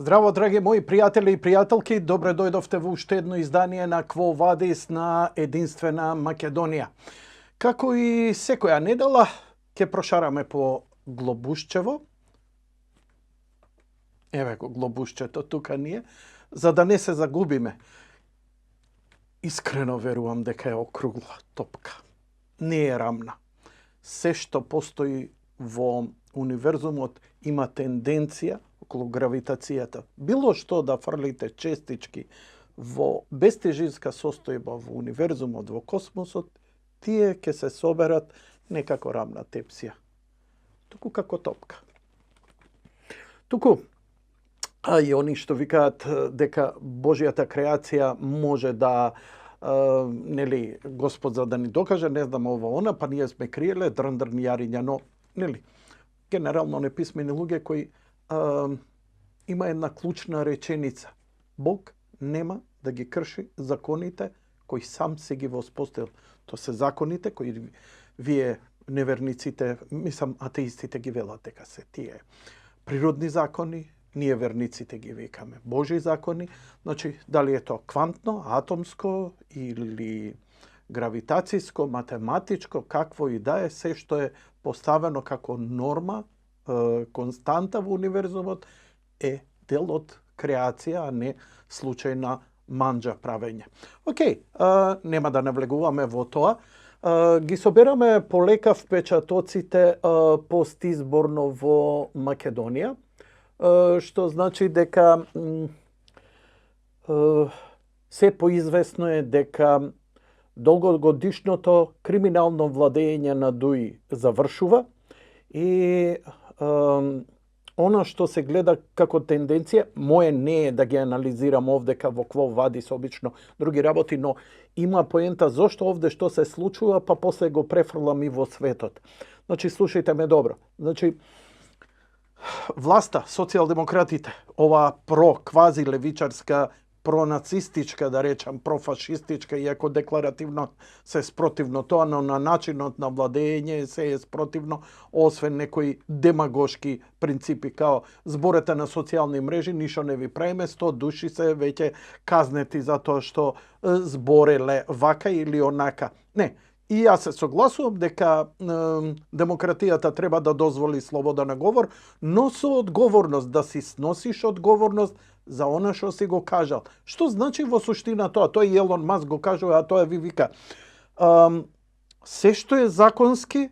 Здраво, драги мои пријатели и пријателки, добре дојдовте во уште едно издание на Quo Vadis на Единствена Македонија. Како и секоја недела, ќе прошараме по глобушчево. Еве го глобушчето, тука ние, за да не се загубиме. Искрено верувам дека е округла топка. Не е рамна. Се што постои во универзумот има тенденција околу гравитацијата. Било што да фрлите честички во бестежинска состојба во универзумот, во космосот, тие ќе се соберат некако рамна тепсија. Туку како топка. Туку, а и они што викаат дека Божјата креација може да нели Господ за да ни докаже, не знам ова она, па ние сме криеле дрндрн јариња, но нели генерално неписмени луѓе кои има една клучна реченица. Бог нема да ги крши законите кои сам се ги воспоставил. То се законите кои вие неверниците, мислам атеистите ги велат дека се тие природни закони, ние верниците ги викаме Божи закони. Значи, дали е тоа квантно, атомско или гравитацијско, математичко, какво и да е, се што е поставено како норма, константа во универзумот, е дел од креација, а не случајна манџа правење. Океј, нема да навлегуваме во тоа. Ги собераме полека впечатоците постизборно во Македонија, што значи дека се поизвестно е дека долгогодишното криминално владење на ДУИ завршува и она што се гледа како тенденција, моje не е да ги анализирам овдека во Quo Vadis обично други работи, но има поента зошто овде што се случува, па после го префрлам и во светот. Значи, слушајте ме добро. Значи, власта, социјалдемократите, ова квази левичарска, пронацистичка, да речам, профашистичка, иако декларативно се спротивно тоа, но на начинот на владење се е спротивно, освен некои демагошки принципи, као зборете на социјални мрежи, ништо не ви правиме, 100 души се веќе казнети за тоа што збореле вака или онака. Не, и јас се согласувам дека демократијата треба да дозволи слобода на говор, но со одговорност, да си сносиш одговорност за она што си го кажал. Што значи во суштина тоа? Тоа и Елон Маск го кажува, а тоа ви вика. Се што е законски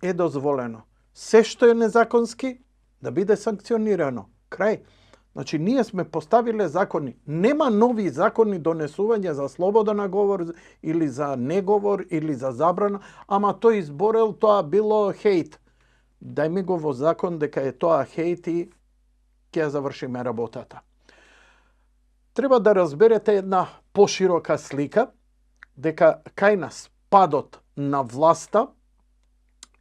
е дозволено. Се што е незаконски да биде санкционирано. Крај. Значи, ние сме поставиле закони. Нема нови закони донесување за слобода на говор или за неговор или за забрана, ама тој изборел, тоа било хейт. Дај ми го во закон дека е тоа хейт и ќе завршиме работата. Треба да разберете една поширока слика, дека кај нас падот на власта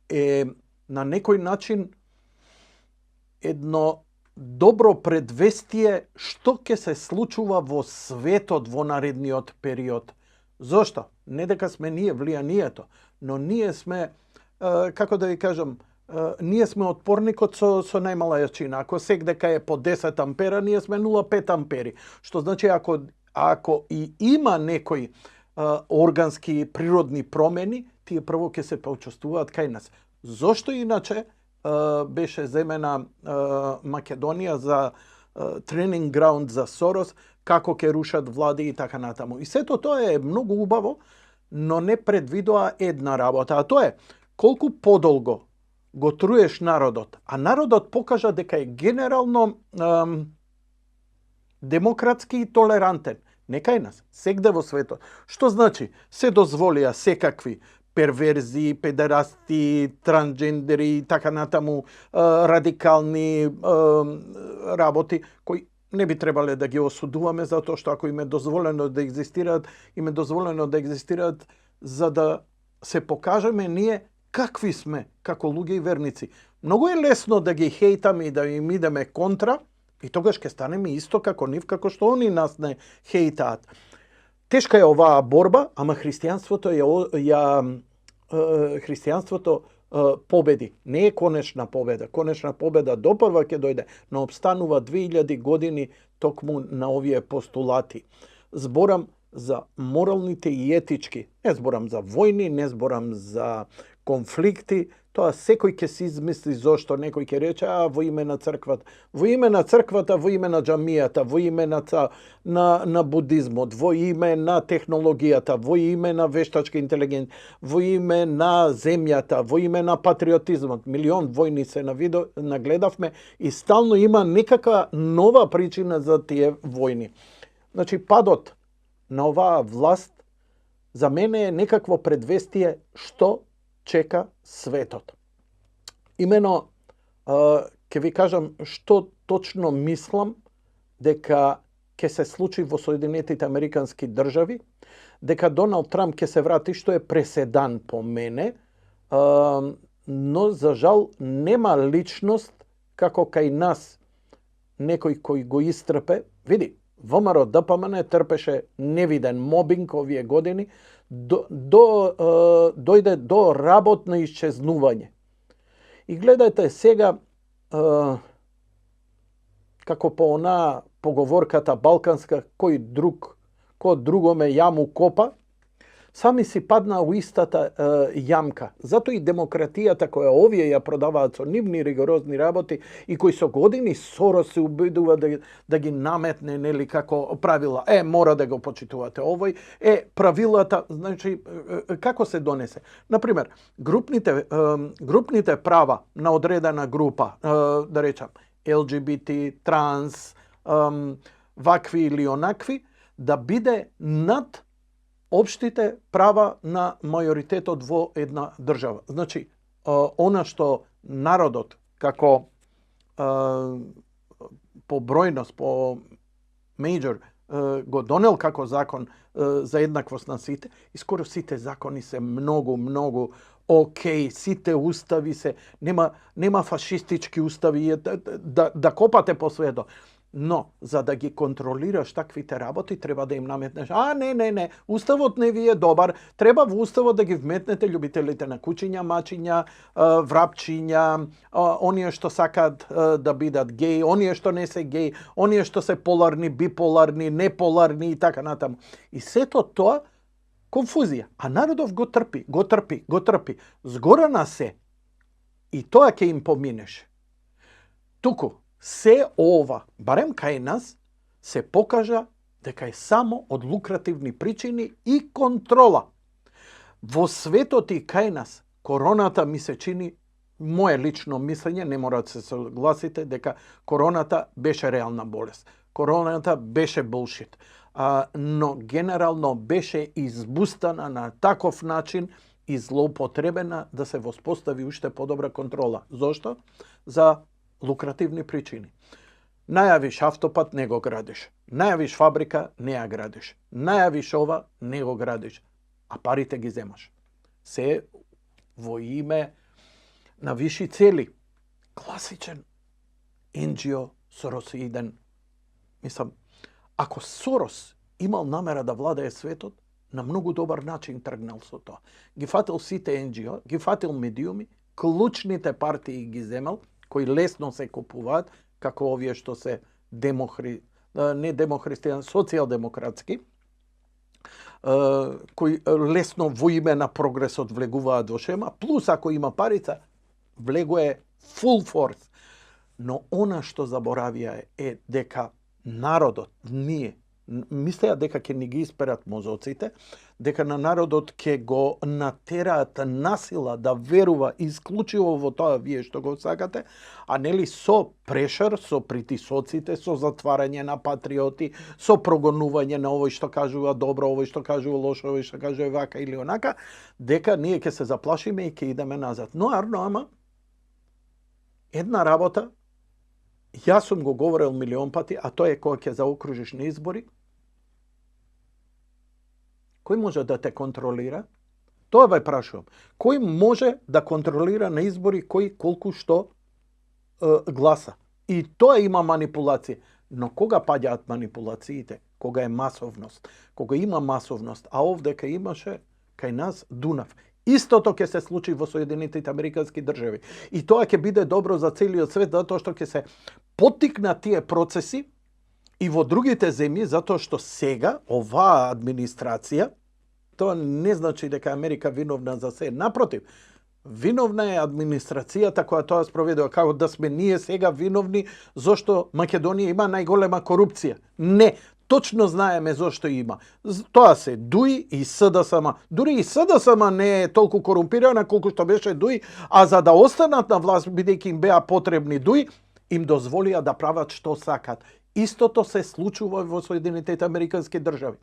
е на некој начин едно добро предвестие што ќе се случува во светот во наредниот период. Зошто? Не дека сме ние влијанието, но ние сме, како да ви кажам, ние сме отпорникот со најмала јачина. Ако дека е по 10 ампера, ние сме 0,5 ампери. Што значи, ако и има некои органски природни промени, тие прво ќе се почувствуваат кај нас. Зошто иначе беше земена Македонија за тренинг граунд за Сорос, како ќе рушат влади и така натаму. И сето тоа е многу убаво, но не предвидува една работа, а тоа е колку подолго го труеш народот, а народот покажа дека е генерално демократски и толерантен. Не кај нас, сегде во светот. Што значи? Се дозволија секакви перверзии, педерасти, трансджендери и така натаму, радикални работи, кои не би требале да ги осудуваме, затоа што ако им е дозволено да екзистираат, за да се покажеме ние какви сме како луѓе и верници. Многу е лесно да ги хейтаме и да им идеме контра, и тогаш ќе станеме исто како нив, како што они нас не хейтаат. Тешка е оваа борба, ама христијанството победи. Не е конечна победа. Конечна победа допрва ќе дојде, но обстанува 2000 години токму на овие постулати. Зборам за моралните и етички. Не зборам за војни, не зборам за конфликти. Тоа секој ќе се измисли зошто, некој ќе рече во име на црквата. Во име на црквата, во име на џамијата, во име на будизмот, во име на технологијата, во име на вештачка интелигенција, во име на земјата, во име на патриотизмот. Милион војни се нагледавме и стално има некаква нова причина за тие војни. Значи, падот на оваа власт за мене е некакво предвестие што чека светот. Имено, ќе ви кажам што точно мислам дека ќе се случи во Соединетите Американски држави, дека Доналд Трамп ќе се врати, што е преседан по мене, но за жал нема личност како кај нас некој кој го истрпе. Види, ВМРО ДПМН трпеше невиден мобинг овие години, дојде до работно исчезнување. И гледате сега, како по онаа поговорката балканска, кој другоме јаму копа, сами си паднаа у истата јамка. Зато и демократијата која овие ја продаваат со нивни ригорозни работи и кои со години Сорос се убедува да ги наметне, нели, како правила. Мора да го почитувате овој. Правилата, значи, како се донесе? Например, групните права на одредена група, да речам, ЛГБТ, транс, вакви или онакви, да биде над општите права на мајоритетот во една држава. Значи, она што народот како по бројност, по мејџор го донел како закон за еднаквост на сите, и скоро сите закони се многу окей, сите устави се, нема фашистички устави да копате по светот. Но, за да ги контролираш таквите работи, треба да им наметнеш. Не, уставот не ви е добар. Треба во уставот да ги вметнете љубителите на кучиња, мачиња, врапчиња, оние што сакаат да бидат геи, оние што не се геи, оние што се поларни, биполарни, неполарни и така натаму. И сето тоа конфузија. А народов го трпи. Згора на се. И тоа ќе им поминеш. Туку, се ова, барем кај нас, се покажа дека е само од лукративни причини и контрола. Во светот и кај нас, короната ми се чини, моје лично мислење, не мора да се согласите, дека короната беше реална болест. Короната беше булшит. Но генерално беше избустана на таков начин и злоупотребена да се воспостави уште подобра контрола. Зошто? За лукративни причини. Најавиш автопат, не го градиш. Најавиш фабрика, не ја градиш. Најавиш ова, не го градиш. А парите ги земаш. Се во име на виши цели. Класичен NGO Соросоиден. Мислам, ако Сорос имал намера да владее светот, на многу добар начин тргнал со тоа. Ги фатил сите NGO, ги фатил медиуми, клучните партии ги земал, кои лесно се купуваат, како овие што се не демохристијани, социјалдемократски, кои лесно во име на прогресот влегуваат во шема, плюс ако има парица, влегува full force. Но она што заборавија е дека народот, ние, мислеа дека ќе ни ги исперат мозоците, дека на народот ќе го натераат насила да верува исклучиво во тоа вие што го сакате, а нели со прешар, со притисоците, со затварање на патриоти, со прогонување на овој што кажува добро, овој што кажува лошо, овој што кажува вака или онака, дека ние ќе се заплашиме и ќе идеме назад. Но ама една работа, јас сум го говорил милион пати, а тоа е кога ќе заокружиш на избори, кој може да те контролира? Тоа ве прашувам. Кој може да контролира на избори кој колку што гласа? И тоа има манипулација. Но кога паѓаат манипулациите? Кога е масовност. Кога има масовност. А овде кај имаше, кај нас, Дунав. Истото ќе се случи во Соединетите Американски држави. И тоа ќе биде добро за целиот свет, затоа што ќе се поттикнат тие процеси и во другите земји, затоа што сега оваа администрација, тоа не значи дека Америка виновна за се. Напротив, виновна е администрацијата која тоа спроведува, како да сме ние сега виновни зошто Македонија има најголема корупција. Не, точно знаеме зошто има. Тоа се ДУИ и СДСМ. Дури и СДСМ не е толку корумпирана колку што беше ДУИ, а за да останат на власт, бидејќи им беа потребни ДУИ, им дозволија да прават што сакат. Истото се случува во Соединетите Американски држави.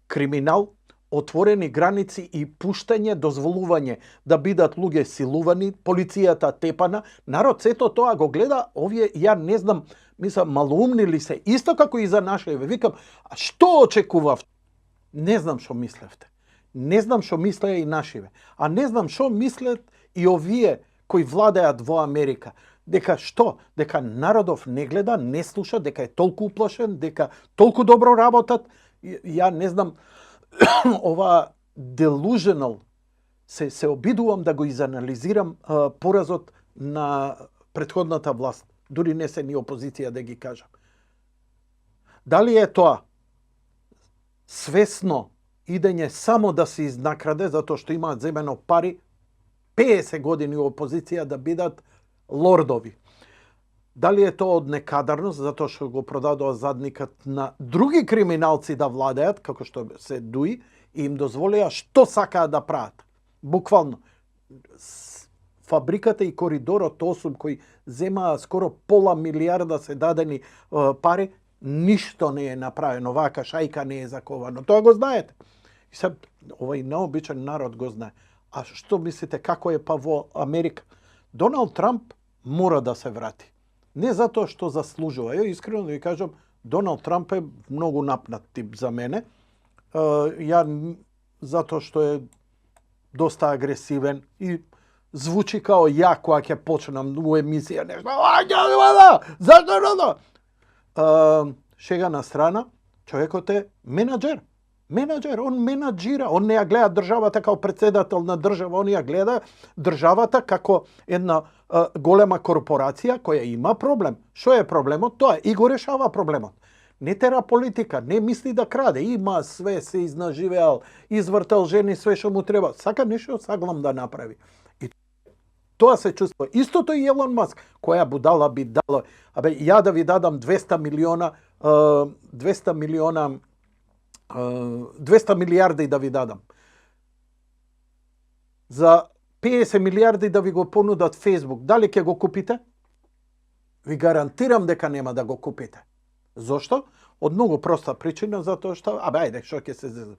Криминал, отворени граници и пуштање, дозволување да бидат луѓе силувани, полицијата тепана, народ сето тоа го гледа, овие, ја не знам, мислам, малоумни ли се, исто како и за нашеве. Викам, а што очекував? Не знам што мислевте. Не знам што мислеа и нашиве. А не знам што мислят и овие кои владеат во Америка. Дека што? Дека народов не гледа, не слуша, дека е толку уплашен, дека толку добро работат. Ја не знам, ова delusional, се обидувам да го изанализирам поразот на претходната власт. Дури не се ни опозиција да ги кажам. Дали е тоа свесно идење само да се изнакраде, затоа што имаат земено пари, 50 години у опозиција да бидат лордови. Дали е тоа од некадарност, затоа што го продадоа задникот на други криминалци да владеат, како што се ДУИ, и им дозволија што сакаат да прават. Буквално. Фабриката и коридорот 8, кои земаа скоро пола милиарда се дадени пари, ништо не е направено, вака шајка не е заковано. Тоа го знаете. И се, овај необичен народ го знае. А што мислите, како е па во Америка? Доналд Трамп мора да се врати. Не затоа што заслужува. Ја искрено да ви кажам, Доналд Трамп е многу напнат тип за мене. Ја затоа што е доста агресивен и звучи као ја кога ќе почнам у емисија нешто. Зашто родо? Шега на страна, човекот е менаџер. Менаџер, он менаџира, он не ја гледа државата како председател на држава, он ја гледа државата како една голема корпорација која има проблем. Што е проблемот? Тоа и го решава проблемот. Не тера политика, не мисли да краде, има све, се изнаживеал, извртал жени, све што му треба. Сака нешто саглам да направи. И тоа се чувствува. Истото и Елон Маск, која будала би дала. Абе, ја да ви дадам 200 милиарди да ви дадам. За 50 милиарди да ви го понудат Фейсбук, дали ќе го купите? Ви гарантирам дека нема да го купите. Зошто? Од многу проста причина, затоа што, ајде, што ќе се зезам.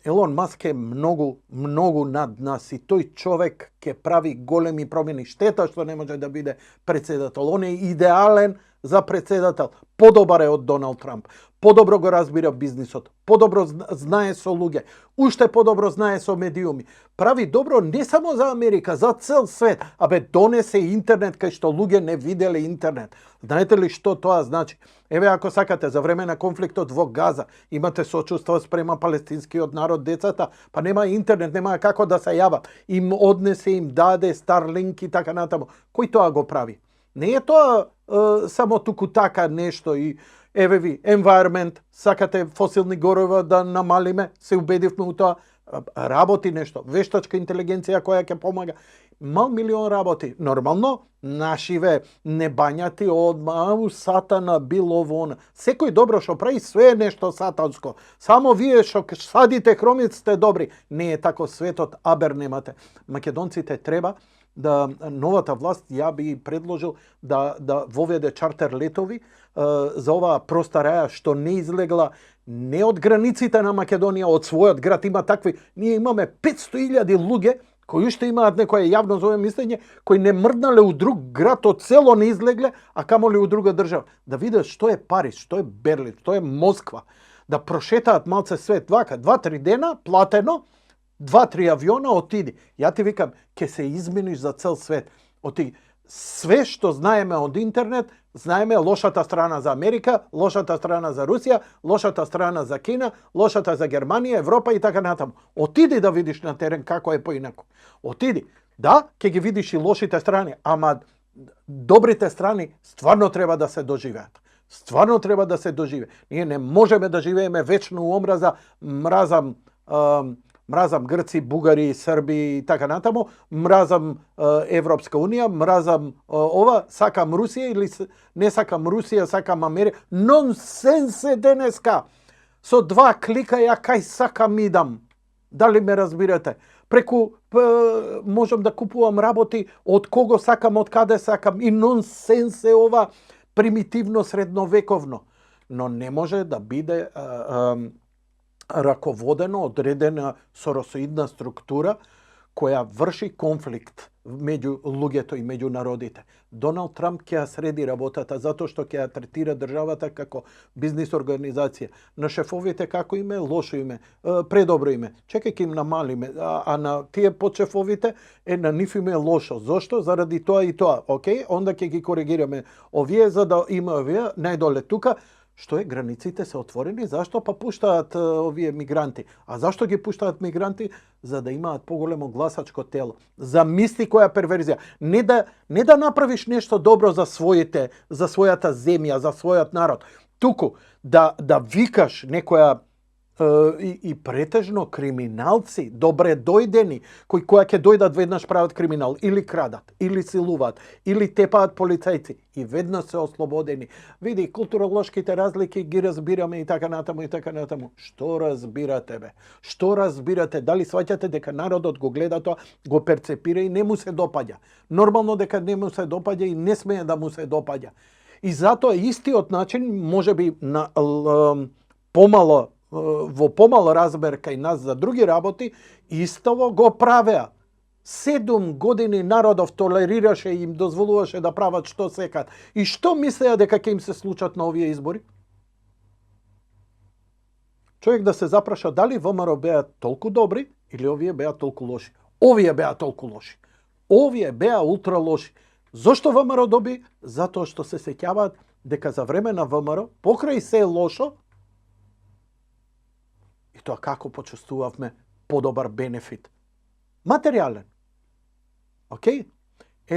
Елон Маск е многу над нас и тој човек ќе прави големи промени. Штета што не може да биде председател. Он е идеален за председател. Подобар е од Доналд Трамп. Подобро го разбира бизнисот. Подобро знае со луѓе. Уште подобро знае со медиуми. Прави добро не само за Америка, за цел свет. Абе, донесе интернет кај што луѓе не виделе интернет. Знаете ли што тоа значи? Еве, ако сакате, за време на конфликтот во Газа, имате сочувство спрема палестинскиот народ, децата, па нема интернет, нема како да се јават. Им однесе, им даде Starlink и така натаму. Кој тоа го прави? Не е тоа само туку така нешто и еве ви, environment, сакате фосилни горива да намалиме, се убедивме у тоа, работи нешто, вештачка интелигенција која ќе помага. Милион работи. Нормално, нашиве небањати одма, сатана било вон. Секој добро што прави, све е нешто сатанско. Само вие што садите хромиц сте добри. Не е тако светот, абер немате. Македонците треба да новата власт, ја би предложил да воведе чартер летови за оваа проста раја што не излегла не од границите на Македонија, од својот град. Има такви, ние имаме 500.000 луѓе кои уште имаат некое јавно зове мислење, кои не мрднале у друг град, од село не излегле, а камоли у друга држава. Да видат што е Париз, што е Берлин, што е Москва. Да прошетаат малце свет, вака, 2-3 дена, платено, 2-3 авиона, отиди. Ја ти викам, ќе се измениш за цел свет. Отиди. Све што знаеме од интернет, Знаеме лошата страна за Америка, лошата страна за Русија, лошата страна за Кина, лошата за Германија, Европа и така натаму. Отиди да видиш на терен како е поинаку. Отиди. Да, ќе ги видиш и лошите страни, ама добрите страни стварно треба да се доживеат. Стварно треба да се доживе. Ние не можеме да живееме вечно у омраза, мразам Грци, Бугари, Срби и така натаму, мразам Европска Унија, мразам ова, сакам Русија или не сакам Русија, сакам Америка. Нонсенс е денеска. Со 2 клика ја кај сакам идам. Дали ме разбирате? Преку можам да купувам работи од кого сакам, од каде сакам и нонсенс е ова примитивно средновековно. Но не може да биде раководено, одредена соросоидна структура која врши конфликт меѓу луѓето и меѓу народите. Доналд Трамп ќе ја среди работата затоа што ќе ја третира државата како бизнис организација. На шефовите како име, лошо име, предобро име. Чекајќи им намалиме, а на тие подшефовите на нив име лошо. Зошто? Заради тоа и тоа. Океј, онда ќе ги коригираме овие за да има овие најдоле тука. Што е, границите се отворени, зашто па пуштаат овие мигранти? А зашто ги пуштаат мигранти? За да имаат поголемо гласачко тело. Замисли која перверзија. Не да направиш нешто добро за својата земја, за својот народ. Туку да викаш некоја и претежно криминалци, добре дојдени, која ќе дојдат веднаш прават криминал, или крадат, или силуваат, или тепаат полицајци и веднаш се ослободени. Види, културолошките разлики ги разбираме и така натаму, и така натаму. Што разбирате, бе? Што разбирате? Дали сваќате дека народот го гледа тоа, го перцепира и не му се допаѓа? Нормално дека не му се допаѓа и не смее да му се допаѓа. И затоа истиот начин, можеби на во помало разберка и нас за други работи, истово го правеа. 7 години народов толерираше и им дозволуваше да прават што секат. И што мислеа дека ќе им се случат на овие избори? Човек да се запраша дали ВМРО беа толку добри или овие беа толку лоши. Овие беа толку лоши. Овие беа ултра лоши. Зошто ВМРО доби? Затоа што се сеќаваат дека за време на ВМРО, покрај се лошо, и тоа како почувствувавме подобар бенефит. Материјален. Океј?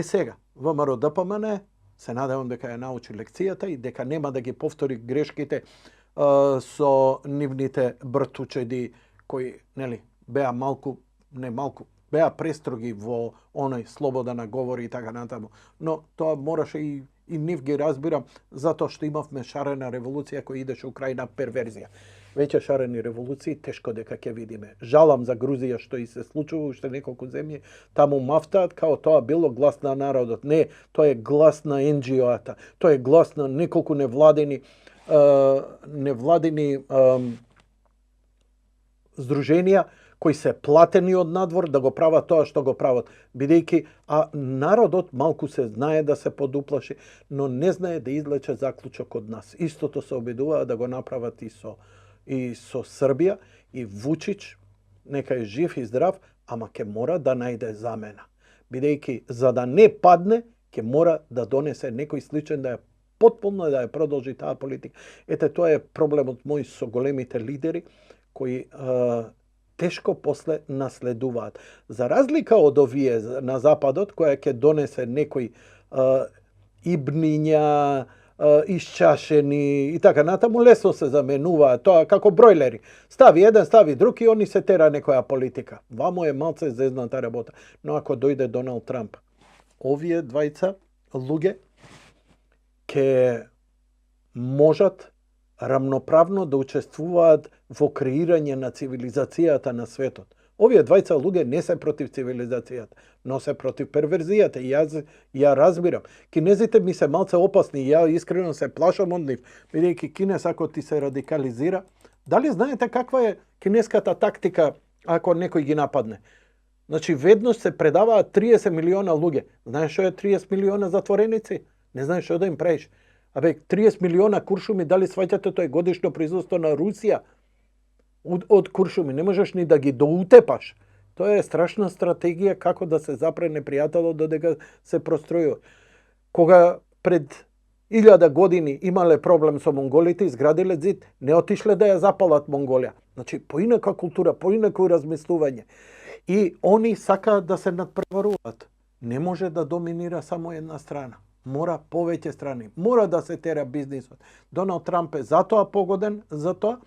Сега, ВМРО ДПМН, се надевам дека ја научи лекцијата и дека нема да ги повтори грешките со нивните бртучеди кои, беа беа престроги во оној слобода на говор и така натаму. Но тоа мораше и нив ги разбирам, затоа што имавме шарена револуција која идеше Украина перверзија. Веќе шарени револуции, тешко дека ќе видиме. Жалам за Грузија што и се случува, уште неколку земји таму мафтаат, као тоа било глас на народот. Не, тоа е глас на NGO-ата, тоа е глас на неколку невладени здруженија кои се платени од надвор да го прават тоа што го прават, бидејќи народот малку се знае да се подуплаши, но не знае да излече заклучок од нас. Истото се обидуваат да го направат и со Србија, и Вучич, нека е жив и здрав, ама ќе мора да најде замена. Бидејќи за да не падне, ќе мора да донесе некој сличен да ја потполно да ја продолжи таа политика. Ете, тоа е проблемот мој со големите лидери кои тешко после наследуваат. За разлика од овие на Западот, која ќе донесе некој ибниња, исчашени и така натаму, лесно се заменуваат, тоа како бройлери. Стави еден, стави друг и они се тера некоја политика. Вамо е малце зезната работа. Но ако дојде Доналд Трамп, овие двајца луѓе ќе можат рамноправно да учествуваат во креирање на цивилизацијата на светот. Овие двајца луѓе не се против цивилизацијата, но се против перверзијата. И ја разбирам. Кинезите ми се малце опасни и ја искрено се плашам од нив, бидејќи Кинес ако ти се радикализира, дали знаете каква е кинеската тактика ако некој ги нападне? Значи веднаш се предаваат 30 милиона луѓе. Знаеш што е 30 милиона затвореници? Не знаеш што да им правиш. 30 милиона куршуми, дали сваќате тоа е годишно производство на Русија од куршуми, не можеш ни да ги доутепаш. Тоа е страшна стратегија како да се запре непријателот додека се простројува. Кога пред 1000 години имале проблем со монголите, изградиле зид, не отишле да ја запалат Монголија. Значи, поинака култура, поинако размислување. И они сакаат да се надпреваруваат. Не може да доминира само една страна. Мора повеќе страни. Мора да се тера бизнисот. Доналд Трамп е затоа погоден, затоа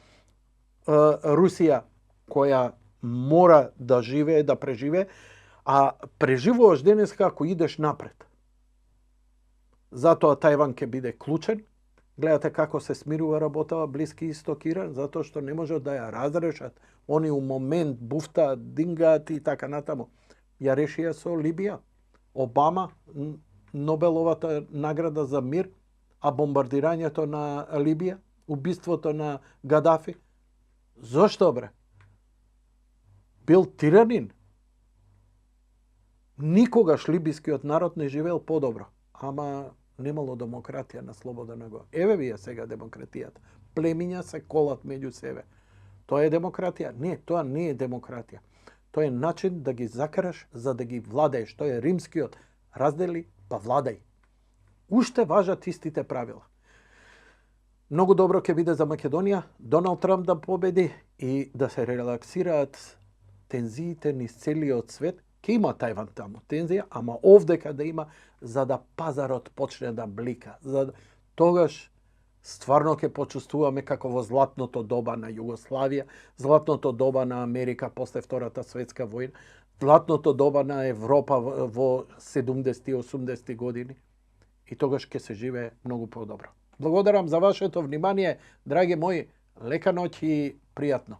Русија, која мора да живее, да преживее, а преживуваш денеска ако идеш напред. Затоа Тајван ќе биде клучен. Гледате како се смирува работава Блиски Исток, Иран, затоа што не можат да ја разрешат. Они у момент буфтаат, дингаат и така натаму. Ја решија со Либија. Обама, Нобеловата награда за мир, а бомбардирањето на Либија, убиството на Гадафи. Зошто, бре? Бил тиранин. Никогаш либискиот народ не живеел подобро. Ама немало демократија на слобода него. Еве ви е сега демократијата. Племиња се колат меѓу себе. Тоа е демократија? Не, тоа не е демократија. Тоа е начин да ги закараш за да ги владееш. Тоа е римскиот раздели па владај. Уште важат истите правила. Многу добро ќе биде за Македонија Доналд Трамп да победи и да се релаксираат тензиите низ целиот свет. Ке има Тајван таму тензија, ама овдека да има, за да пазарот почне да блика. Тогаш стварно ќе почувствуваме како во златното доба на Југославија, златното доба на Америка после Втората светска војна, златното доба на Европа во 70-80 години. И тогаш ќе се живее многу подобро. Благодарам за вашето внимание, драги мои. Лека ноќ и пријатно.